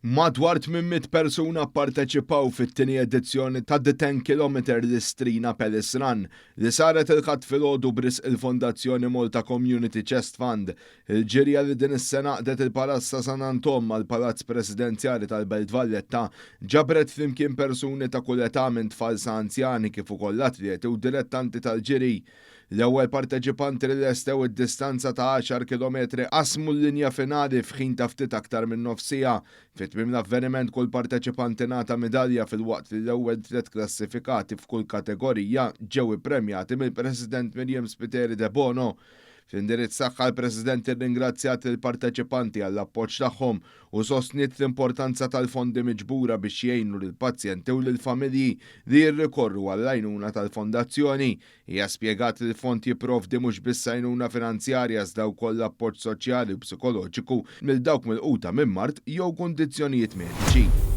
Madwar 800 persuna pparteċipaw fit-tieni edizzjoni ta' The 10 Kilometer Listrina Palace Run li saret il-Ħadd filgħodu b'risq il-Fondazzjoni Malta Community Chest Fund. Il-ġirja li din is-sena għaqdet il-Palazz ta' San Anton mal-Palazz Presidenzjali tal-Belt Valletta ġabret flimkien persuni ta' kull età minn tfal sa anzjani kif ukoll atleti u dilettanti tal-ġiri. L-ewwel parteċipanti li lestew id-distanza ta' għaxar kilometri qasmu l-linja finali f'ħin ta' ftit aktar minn nofs siegħa. Fi tmiem l-avveniment kull parteċipant ingħata midalja filwaqt li l-ewwel tliet klassifikati f'kull kategorija ġew ippremjati mill-President Miriam Spiteri Debono. Fl-indirizz tagħha l-President irringrazzjat lill-parteċipanti għall-appoġġ tagħhom u sostniet l-importanza tal-fondi miġbura biex jgħinu lill-pazjenti u lill-familji li jirrikorru għall-għajnuna tal-Fondazzjoni. Hija spjegat li l-fond jipprovdi mhux biss għajnuna finanzjarja iżda wkoll appoġġ soċjali u psikoloġiku lil dawk milquta minn mard jew kundizzjonijiet mediċi.